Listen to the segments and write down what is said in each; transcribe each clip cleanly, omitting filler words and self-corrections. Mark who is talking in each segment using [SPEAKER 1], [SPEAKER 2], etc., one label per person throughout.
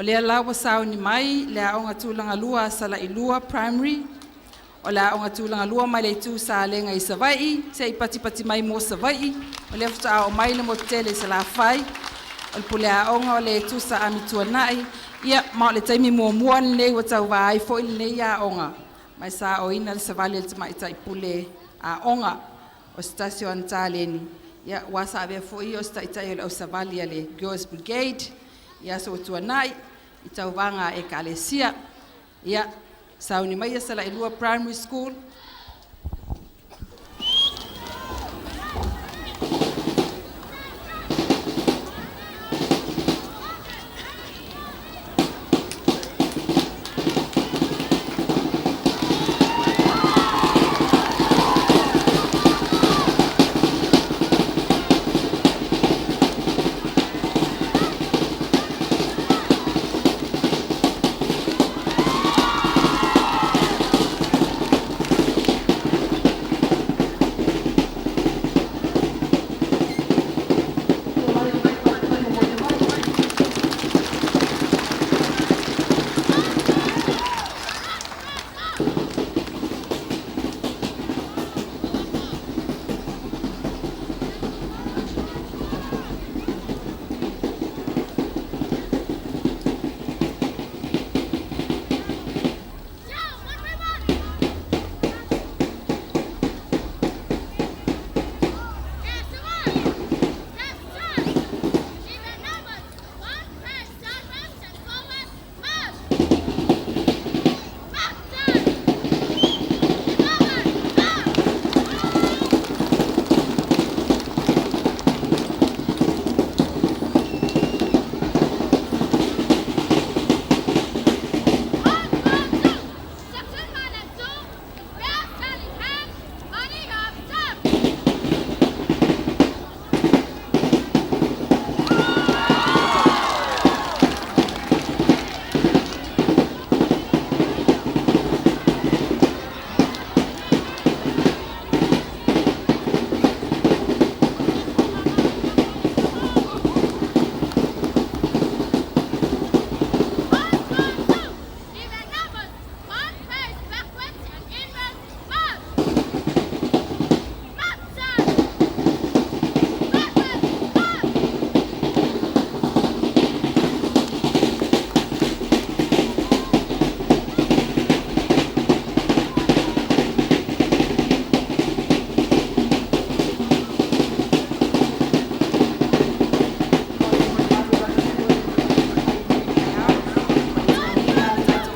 [SPEAKER 1] O lea la ua sauni mai le Aoga Tulagalua a Salailua Primary, o le Aoga Tulagalua mai le Itu Salega i Savaii, se i patipati mai mo Savaii, o lea faatoa oo mai le motu tele i Salafai. O le pule aoga o le Letusa Amituanai, ia ma o le taimi muamua lenei ua tauva ai foi lenei aoga, ma e saoina le savali a le tamaitai pule aoga o se tasi o ana taleni, ia aua sa avea foi ia o se taitai o le ausavali a le Girls Brigade i aso ua tuanai i tauvaga a Ekalesia. Ia, sauni maia Salailua Primary School.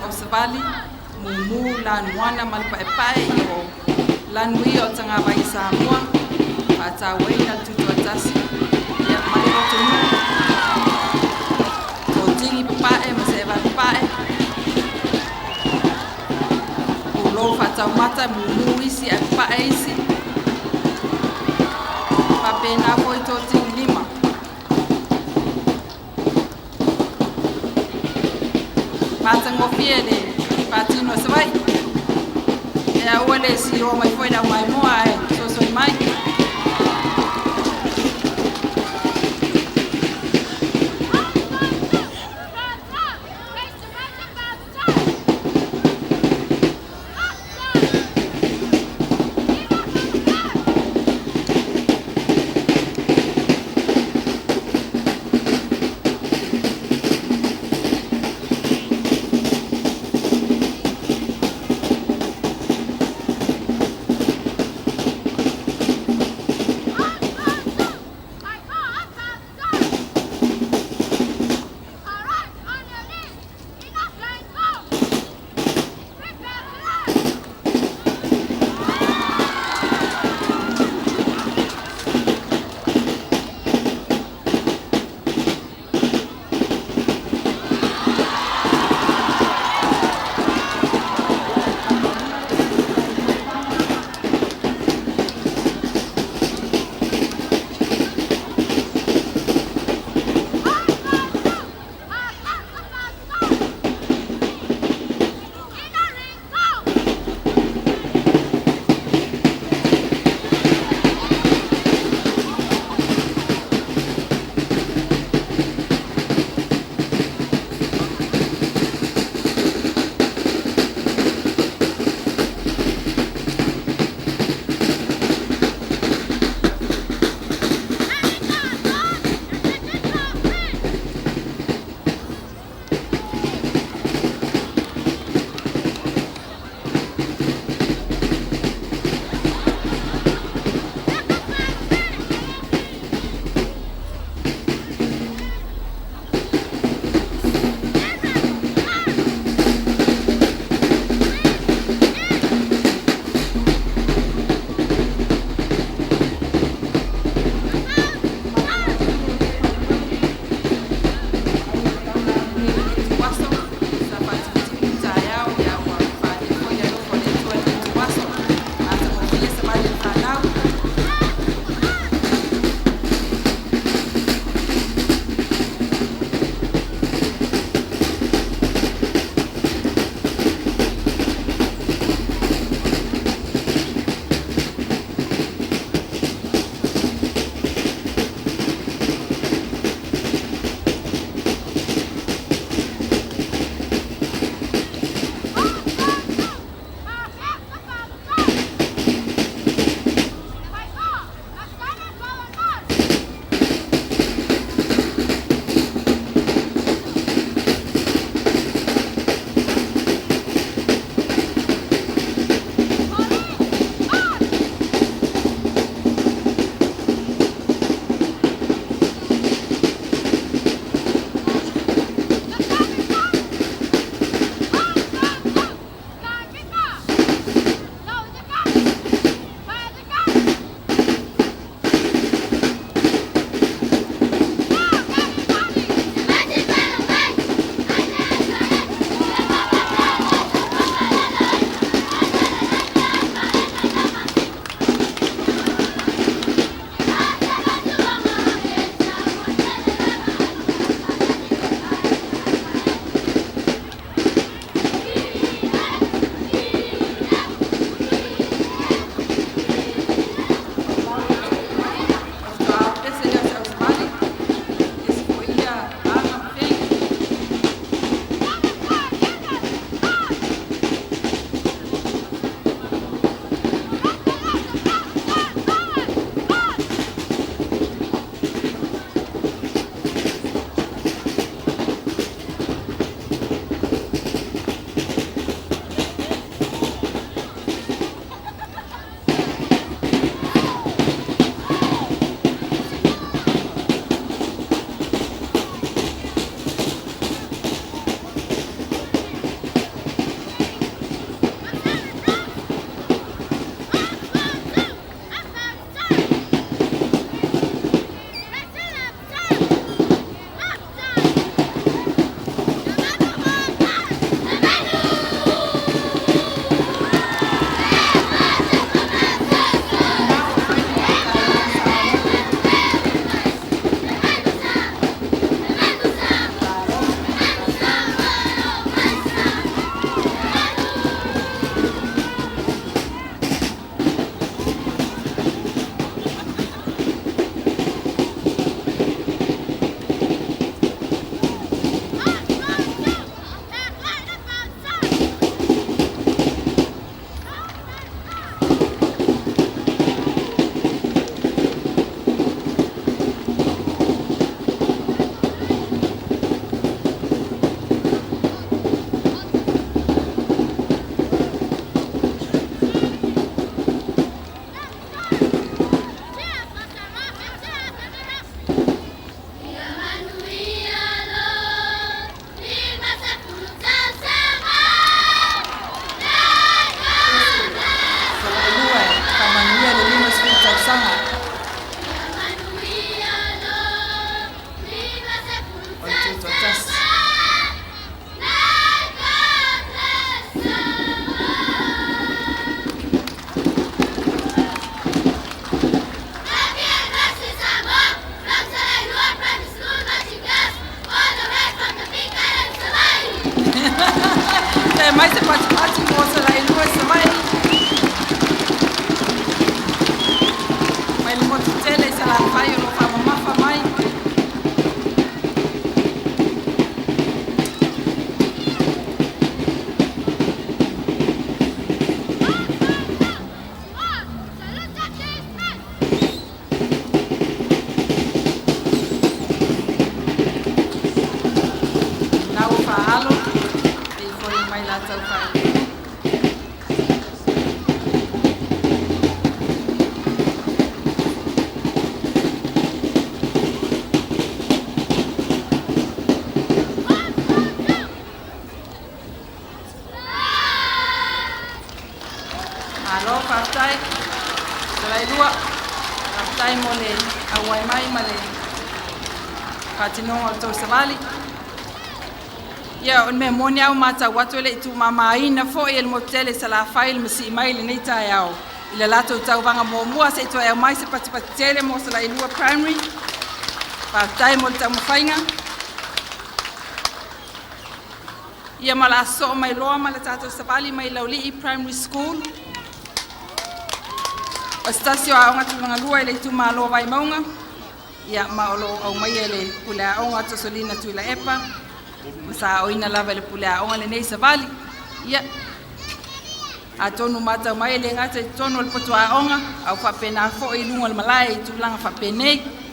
[SPEAKER 1] Ausavali, mumu, lanuana ma le paepae o lanu ia o tagavai a Samoa, faatauaina le tutoatasi ia ma le lotonuu, totigi papae ma seevai papae, pulou faataumata, mumu isi ae papae isi, faapena foi totigi lima. Matagofie le faatino a Savaii. E aua le siloa mai foi le aumaimoa ae soisoi mai. Lua. Faafetai mo le auai mai ma le faatinoga o le tou savali. Ia, o le mea moni lava ua matau atu e le i tuumamaina foi e le motu tele i Salafai le masii mai i lenei taeao i le latou tauvaga muamua. Se i toe aumai se patipati tele mo Salailua Primary. Faafetai mo le taumafaiga. Ia ma o le a sosoo mai loa ma le tatou savali mai Laulii Primary School. O se tasi o aoga tulaga lua i le itumalo o Vaimauga, ia ma o lo o aumaia e le pule aoga Tosolina Tuilaepa ma saoina lava e le pule aoga lenei savali. Ia, atonu matau mai e le gata i totonu o le potu aoga, a ua faapena foi i luga o le malae i tulaga faapenei.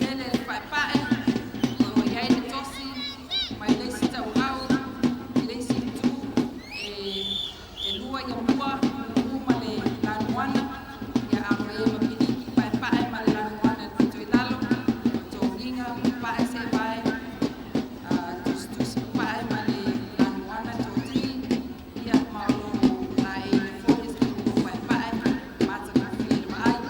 [SPEAKER 1] Tele le paepae o lo o i ai le tosi mai le isi tauau i le isi itu, e lua mua, mumu ma le lanuana, ia a o lo o i ai ma piliki paepae ma le lanuana i le pito i lalo, togiga, papae seevae, tusitusi papae ma le lanuana toti, ia ma o lo o laeiina foi se paepae matagofie le vaai.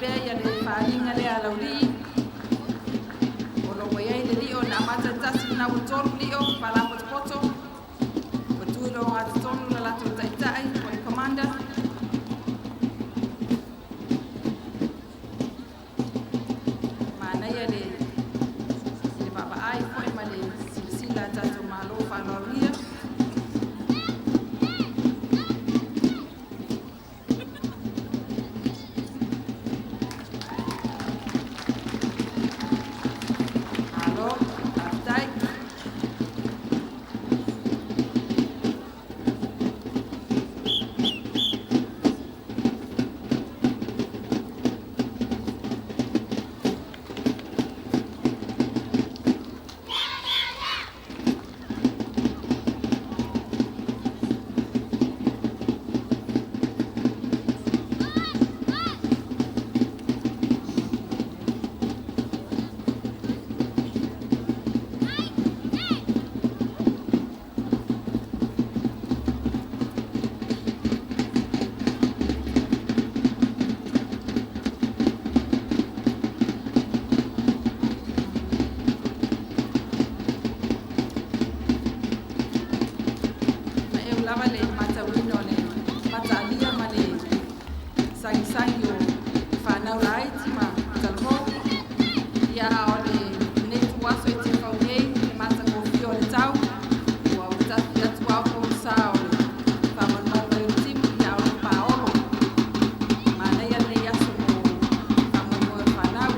[SPEAKER 1] pea ia le faaaliga lea a laulii o lo ua iai le lio na amata i le 1 lena ua 3 lio faalapotopoto ua tu i le ogatotonu le latou taitai po o le commander. Manaia le vaavaai foi ma le silasila a tatou Malo faaaloalogia. Malo faafetai. Ma eu lava le matauina o le mataalia ma le sagisagi o fanau laiti ma talavou ia, a o lenei ituaso i Tiafau nei le matagofie o le tau ua tafi atu ao pogisa o le faamalumalu mai o le timu ia, a o lo paolo manaia lenei aso mo faamoemoe o fanau.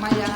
[SPEAKER 1] Mai.